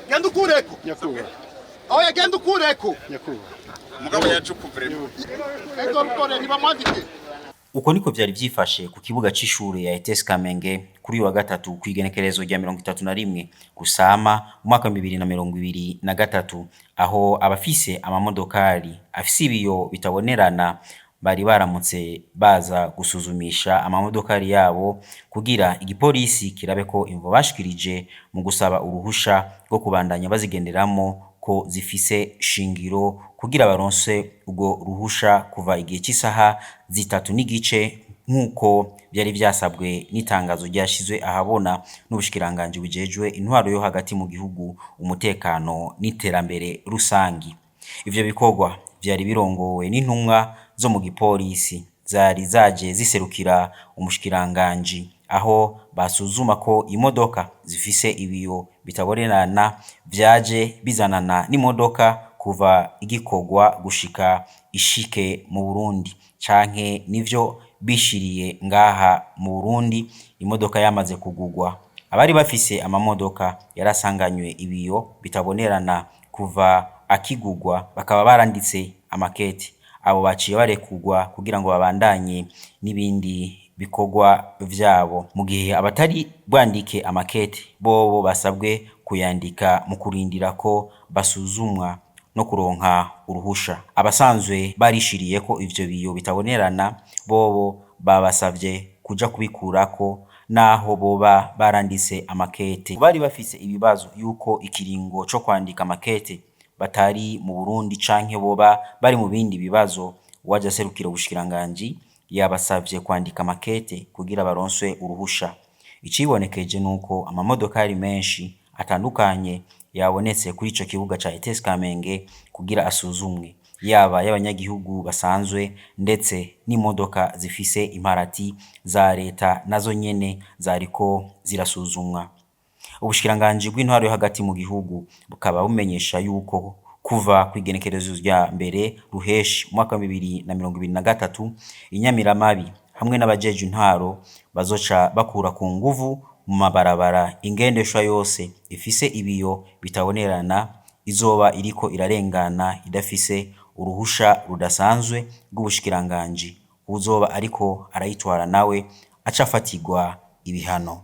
Genda ukureko. Nyakubahwa. Oya, genda ukureko. Nyakubahwa. Mugabo yaje ukuvurema. Ego rukore ntibamwandike. Uko niko vyari vyifashe ku kibuga c'ishure ya ETS Kamenge kuri uyu wa gatatu, kw'igenekerezo rya 31 Rusama umwaka wa 2023, aho abafise amamodokari afise ibiyo bitabonerana bari baramutse baza gusuzumisha amamodokari yabo kugira igipolisi kirabe ko imvo bashikirije mu gusaba uruhusha rwo kubandanya bazigenderamwo ko zifise shingiro, kugira baronse urwo ruhusha kuva igihe c'isaha 3:30, nk'uko vyari vyasabwe n'itangazo ryashizwe ahabona n'ubushikiranganji bujejwe intwaro yo hagati mu gihugu, umutekano n'iterambere rusangi. Ivyo bikorwa vyari birongowe n'intumwa zo mu gipolisi zari zaje ziserukira umushikiranganji, aho basuzuma ko imodoka zifise ibiyo bitabonerana vyaje bizanana n'imodoka kuva igikorwa gushika ishike mu Burundi, canke nivyo bishiriye ngaha mu Burundi imodoka yamaze kugurwa. Abari bafise amamodoka yarasanganywe ibiyo bitabonerana kuva akigurwa bakaba baranditse amakete, abo baciye barekurwa kugira ngo babandanye n'ibindi bikorwa vyabo, mu gihe abatari bwandike amakete bobo basabwe kuyandika mu kurindira ko basuzumwa no kuronka uruhusha. Abasanzwe barishiriyeko ivyo biyo bitabonerana bobo babasavye kuja kubikurako naho boba baranditse amakete. Bari bafise ibibazo yuko ikiringo co kwandika amakete batari mu Burundi canke boba bari mu bindi bibazo, uwaje aserukira ubushikiranganji yabasavye kwandika amakete kugira baronswe uruhusha. Icibonekeje nuko amamodokari menshi atandukanye yabonetse kuri ico kibuga ca ETS Kamenge kugira asuzumwe, yaba y'abanyagihugu basanzwe, ndetse n'imodoka zifise imparati za leta nazo nyene zariko zirasuzumwa. Ubushikiranganji bw'intwaro yo hagati mu gihugu bukaba bumenyesha yuko kuva kw'igenekerezo rya 1 Ruheshi umwaka wa 2023, inyamiramabi hamwe n'abajejwe intwaro bazoca bakura ku nguvu mu mabarabara ingendeshwa yose ifise ibiyo bitabonerana izoba iriko irarengana idafise uruhusha rudasanzwe rw'ubushikiranganji. Uwuzoba ariko arayitwara nawe aca afatirwa ibihano.